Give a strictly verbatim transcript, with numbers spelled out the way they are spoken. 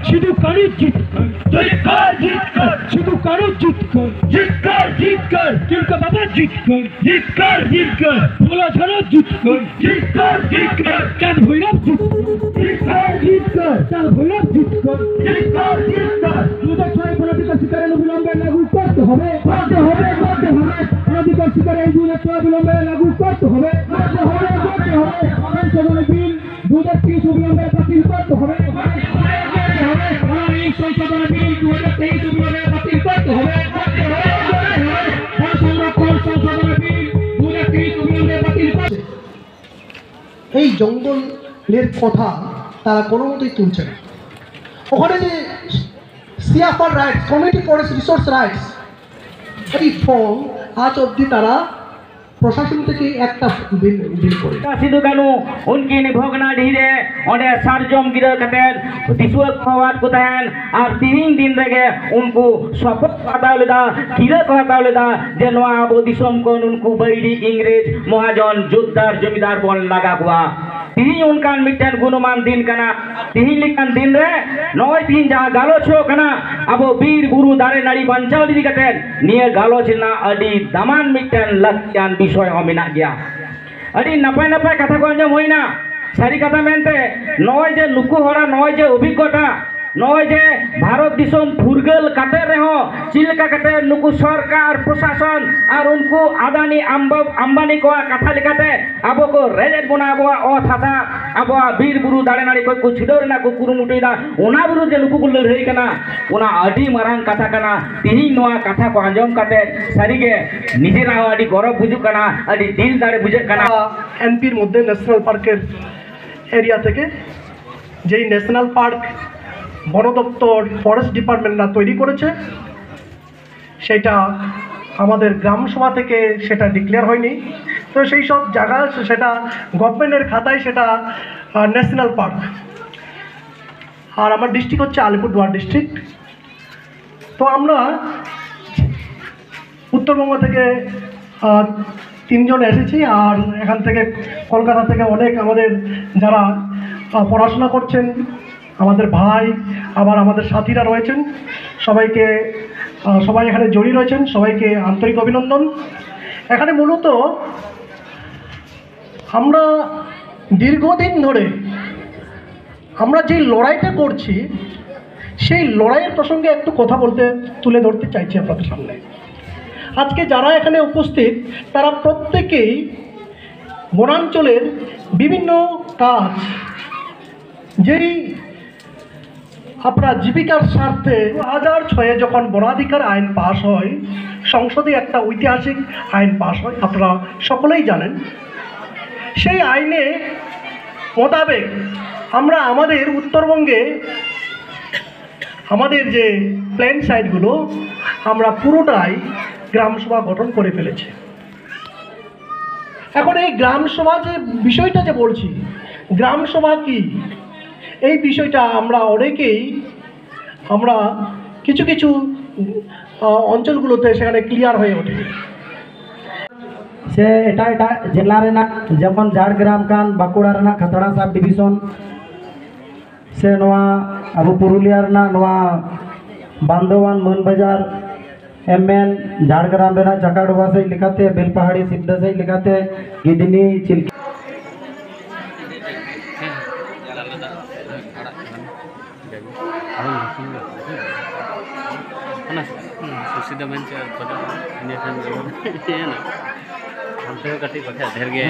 সিধু কানু জিতকর, জিতকর, জিতকর। সিধু কানু জিতকর, জিতকর, জিতকর। তিলকা বাবা জিতকর, জিতকর, জিতকর। ভোলা ঝাড়া জিতকর, জিতকর, জিতকর। চাঁদ ভৈরব জিতকর, জিতকর, জিতকর। চাঁদ ভৈরব জিতকর, জিতকর, জিতকর। দুই হাজার ছয় অনধিকার শিকার আইন অবিলম্বে লাগু করতে হবে, করতে হবে, করতে হবে। অনধিকার শিকার আইন দুই হাজার ছয় অবিলম্বে লাগু করতে হবে, করতে হবে, করতে হবে। সংশোধনী বিল দুই হাজার তেইশ অবিলম্বে বাতিল করতে হবে। এই সংশোধনী বিল দুই হাজার তেইশ অবিলম্বে বাতিল করতে হবে। বন সংরক্ষণ সংশোধনী বিল দুই হাজার তেইশ অবিলম্বে বাতিল করতে। এই জঙ্গলের কথা তারা কোনো মতেই তুলছে না। ওখানে যে CFR rights, community forest resource rights, এই ফর্ম আজ অবধি তারা প্রশাসন থেকে একটা বিল, বিল করে। ᱥᱤᱫᱩ ᱠᱟᱹᱱᱩ ᱩᱱᱠᱤᱱ ᱵᱷᱚᱜᱽᱱᱟᱰᱤᱦᱤ ᱨᱮ ᱚᱸᱰᱮ ᱥᱟᱨᱡᱚᱢ ᱜᱤᱨᱟᱹ ᱠᱟᱛᱮᱫ ᱫᱤᱥᱩᱣᱟᱹ ᱠᱚ ᱦᱚᱦᱚᱣᱟᱫ ᱠᱚ ᱛᱟᱦᱮᱸᱫ᱾ ᱟᱨ ᱛᱤᱦᱤᱧ ᱫᱤᱱ ᱨᱮᱜᱮ ᱩᱱᱠᱩ ᱥᱚᱯᱚᱛ ᱠᱚ ᱦᱟᱛᱟᱣ ᱞᱮᱫᱟ, ᱠᱤᱨᱟᱹ ᱠᱚ ᱦᱟᱛᱟᱣ ᱞᱮᱫᱟ ᱡᱮ ᱱᱚᱣᱟ ᱟᱵᱚ ᱫᱤᱥᱚᱢ ᱠᱚ ᱱᱩᱱᱠᱩ ᱵᱟᱹᱭᱨᱤ ᱤᱝᱨᱮᱡᱽ ᱢᱚᱦᱟᱡᱚᱱ ᱡᱳᱛᱫᱟᱨ ᱡᱚᱢᱤᱫᱟᱨ ᱵᱚᱱ ᱞᱟᱜᱟ ᱠᱚᱣᱟ᱾ ᱛᱤᱦᱤᱧ ᱚᱱᱠᱟᱱ ᱢᱤᱫᱴᱮᱱ ᱜᱩᱱᱚᱢᱟᱱ ᱫᱤᱱ ᱠᱟᱱᱟ᱾ ᱛᱤᱦᱤᱧ ᱞᱮᱠᱟᱱ ᱫᱤᱱ ᱨᱮ ᱱᱚᱜᱼᱚᱭ ᱛᱤᱦᱤᱧ ᱡᱟᱦᱟᱸ ᱜᱟᱞᱚᱪ ᱦᱩᱭᱩᱜ ᱠᱟᱱᱟ, ᱟᱵᱚ ᱵᱤᱨ ᱵᱩᱨᱩ ᱫᱟᱨᱮ ᱱᱟᱹᱲᱤ ᱵᱟᱧᱪᱟᱣ ᱤᱫᱤ ᱠᱟᱛᱮ, ᱱᱤᱭᱟᱹ ᱜᱟᱞᱚᱪ ᱨᱮᱱᱟᱜ ᱟᱹᱰᱤ ᱫᱟᱢᱟᱱ ᱢᱤᱫᱴᱮᱱ ᱞᱟᱹᱠᱛᱤᱭᱟᱱ ᱵᱤᱥᱚᱭ ᱦᱚᱸ ᱢᱮᱱᱟᱜ ᱜᱮᱭᱟ᱾ ᱟᱹᱰᱤ ᱱᱟᱯᱟᱭ ᱱᱟᱯᱟᱭ ᱠᱟᱛᱷᱟ ᱠᱚ ᱟᱸᱡᱚᱢ ᱦᱩᱭᱱᱟ᱾ ᱥᱟᱹᱨᱤ ᱠᱟᱛᱷᱟ ᱢᱮᱱᱛᱮ, ᱱᱚᱜᱼᱚᱭ ᱡᱮ ᱱᱩᱠᱩ ᱦᱚᱲᱟᱜ ᱱᱚᱜᱼᱚᱭ ᱡᱮ ᱚᱵᱷᱤᱜᱽᱜᱚᱛᱟ, ᱱᱚᱜᱼᱚᱭ ᱡᱮ ᱵᱷᱟᱨᱚᱛ ᱫᱤᱥᱚᱢ ᱯᱷᱩᱨᱜᱟᱹᱞ ᱠᱟᱛᱮ ᱨᱮᱦᱚᱸ ᱪᱮᱫ ᱞᱮᱠᱟ ᱠᱟᱛᱮ ᱱᱩᱠᱩ ᱥᱚᱨᱠᱟᱨ ᱯᱨᱚᱥᱟᱥᱚᱱ ᱟᱨ ᱩᱱᱠᱩ ᱟᱫᱟᱱᱤ ᱟᱢᱵᱟ-, ᱟᱢᱵᱟᱱᱤ ᱠᱚᱣᱟᱜ ᱠᱟᱛᱷᱟ ᱞᱮᱠᱟᱛᱮ ᱟᱵᱚ ᱠᱚ ᱨᱮᱡ ᱮᱫ ᱵᱚᱱᱟ, ᱟᱵᱚᱣᱟᱜ ᱚᱛ ᱦᱟᱥᱟ, ᱟᱵᱚᱣᱟᱜ ᱵᱤᱨ ᱵᱩᱨᱩ ᱫᱟᱨᱮ ᱱᱟᱹᱲᱤ ᱠᱷᱚᱱ ᱠᱚ ᱪᱷᱩᱰᱟᱹᱣ ᱨᱮᱱᱟᱜ ᱠᱚ ᱠᱩᱨᱩᱢᱩᱴᱩᱭᱮᱫᱟ, ᱚᱱᱟ ᱵᱤᱨᱩᱫᱷ ᱨᱮ ᱱᱩᱠᱩ ᱠᱚ ᱞᱟᱹᱲᱦᱟᱹᱭ ᱠᱟᱱᱟ᱾ ᱚᱱᱟ ᱟᱹᱰᱤ ᱢᱟᱨᱟᱝ ᱠᱟᱛᱷᱟ ᱠᱟᱱᱟ᱾ ᱛᱤᱦᱤᱧ ᱱᱚᱣᱟ ᱠᱟᱛᱷᱟ ᱠᱚ ᱟᱸᱡᱚᱢ ᱠᱟᱛᱮ ᱥᱟᱹᱨᱤᱜᱮ ᱱᱤᱡᱮᱨᱟᱜ ᱦᱚᱸ ᱟᱹᱰᱤ ᱜᱚᱨᱚᱵᱽ ᱵᱩᱡᱩᱜ ᱠᱟᱱᱟ, ᱟᱹᱰᱤ ᱫᱤᱞ ᱫᱟᱲᱮ ᱵᱩᱡᱷᱟᱹᱜ ᱠᱟᱱᱟ᱾ এনপির মধ্যে ন্যাশনাল পার্কের এরিয়া থেকে, যেই ন্যাশনাল পার্ক বন দপ্তর, ফরেস্ট ডিপার্টমেন্টরা তৈরি করেছে, সেটা আমাদের গ্রাম সভা থেকে সেটা ডিক্লেয়ার হয়নি। তো সেই সব জায়গা সে-, সেটা গভর্নমেন্টের খাতায় সেটা ন্যাশনাল পার্ক। আর আমার ডিস্ট্রিক্ট হচ্ছে আলিপুরদুয়ার ডিস্ট্রিক্ট। তো আমরা উত্তরবঙ্গ থেকে আহ, তিনজন এসেছি, আর এখান থেকে কলকাতা থেকে অনেক আমাদের যারা আহ, পড়াশোনা করছেন, আমাদের ভাই, আবার আমাদের সাথীরা রয়েছেন, সবাইকে আহ, সবাই এখানে জড়িয়ে রয়েছেন, সবাইকে আন্তরিক অভিনন্দন। এখানে মূলত আমরা দীর্ঘদিন ধরে আমরা যে লড়াইটা করছি, সেই লড়াইয়ের প্রসঙ্গে একটু কথা বলতে, তুলে ধরতে চাইছি আপনাদের সামনে। আজকে যারা এখানে উপস্থিত, তারা প্রত্যেকেই বনাঞ্চলের বিভিন্ন কাজ, যেই আপনার জীবিকার স্বার্থে দু হাজার ছয়ে যখন বনাধিকার আইন পাশ হয়, সংসদে একটা ঐতিহাসিক আইন পাশ হয়, আপনারা সকলেই জানেন। সেই আইনে মোতাবেক আমরা আমাদের উত্তরবঙ্গে আমাদের যে প্লেন সাইটগুলো আমরা পুরোটাই গ্রাম সভা গঠন করে ফেলেছি। এখন এই গ্রাম সভা যে বিষয়টা যে বলছি, গ্রাম সভা কি, এই বিষয়টা আমরা অনেকেই আমরা কিছু কিছু আহ, অঞ্চলগুলোতে সেখানে ক্লিয়ার হয়ে ওঠে। ᱥᱮ ᱮᱴᱟᱜ ᱮᱴᱟᱜ ᱡᱮᱞᱟ ᱨᱮᱱᱟᱜ, ᱡᱮᱢᱚᱱ ᱡᱷᱟᱲᱜᱨᱟᱢ ᱠᱟᱱ, ᱵᱟᱸᱠᱩᱲᱟ ᱨᱮᱱᱟᱜ ᱠᱷᱟᱛᱲᱟ ᱥᱟᱵ ᱰᱤᱵᱷᱤᱥᱚᱱ, ᱥᱮ ᱱᱚᱣᱟ ᱟᱵᱚ ᱯᱩᱨᱩᱞᱤᱭᱟ ᱨᱮᱱᱟᱜ ᱱᱚᱣᱟ ᱵᱟᱱᱫᱳᱣᱟᱱ, ᱢᱟᱹᱱ ᱵᱟᱡᱟᱨ, ᱮᱢ ᱮᱱ ᱡᱷᱟᱲᱜᱨᱟᱢ ᱨᱮᱱᱟᱜ ᱪᱟᱠᱟᱰᱚᱵᱟ ᱥᱮᱫ ᱞᱮᱠᱟᱛᱮ, ᱵᱮᱞᱯᱟᱦᱟᱲᱤ ᱥᱤᱞᱫᱟᱹ ᱥᱮᱫ ᱞᱮᱠᱟᱛᱮ, ᱜᱤᱫᱷᱱᱤ, ᱪᱤᱞᱠᱤ᱾ ᱚᱱᱟ ᱥᱩᱥᱤᱫᱟ ᱢᱮᱱ ᱠᱮᱫ ᱤᱧᱟᱹ ᱴᱷᱮᱱ ᱡᱮᱢᱚᱱ ᱤᱭᱟᱹᱭᱮᱱᱟ, ᱦᱟᱱᱛᱮ ᱦᱚᱸ ᱠᱟᱹᱴᱤᱡ ᱵᱟᱠᱷᱟᱡ ᱰᱷᱮᱨ ᱜᱮ᱾